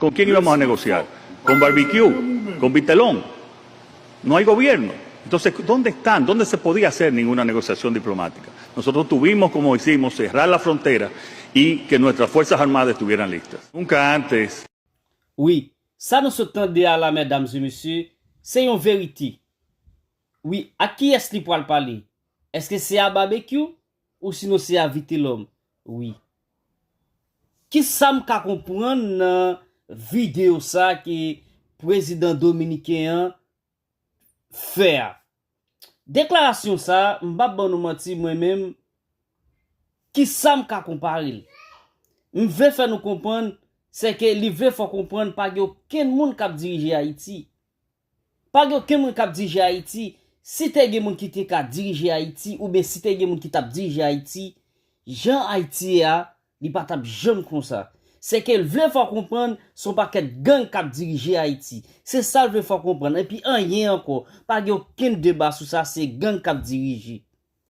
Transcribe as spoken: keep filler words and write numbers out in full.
¿Con quién íbamos a negociar? ¿Con Barbecue? ¿Con Vitelón? No hay gobierno. Entonces, ¿dónde están? ¿Dónde se podía hacer ninguna negociación diplomática? Nosotros tuvimos, como decimos, cerrar la frontera y que nuestras Fuerzas Armadas estuvieran listas. Nunca antes. Wi, sa nou sot tande a la, medam e mesye, se yon verite. Wi, ak kiyès li pral pale? Èske se a Babekyou? Ou sinon se a Vitelòm? Wi. Kisa m ka konprann nan videyo sa ke prezidan dominiken an fè a? Deklarasyon sa, m p ap ban nou manti, mwen menm, kisa m ka konpare l? M vle fè nou konprann, se ke li vle fè w konprann pa gen okenn moun k ap dirije Ayiti. Pa gen okenn moun k ap dirije Ayiti. Si te gen moun ki te ka dirije Ayiti, oubyen si te gen moun ki t ap dirije Ayiti, jan Ayiti ye a, li pa t ap janm konsa. Se ke l vle fè w konprann se yon pakèt gang k ap dirije Ayiti. Se sa l vle fè w konprann. Epi anyen ankò, pa gen okenn deba sou sa, se gang k ap dirije.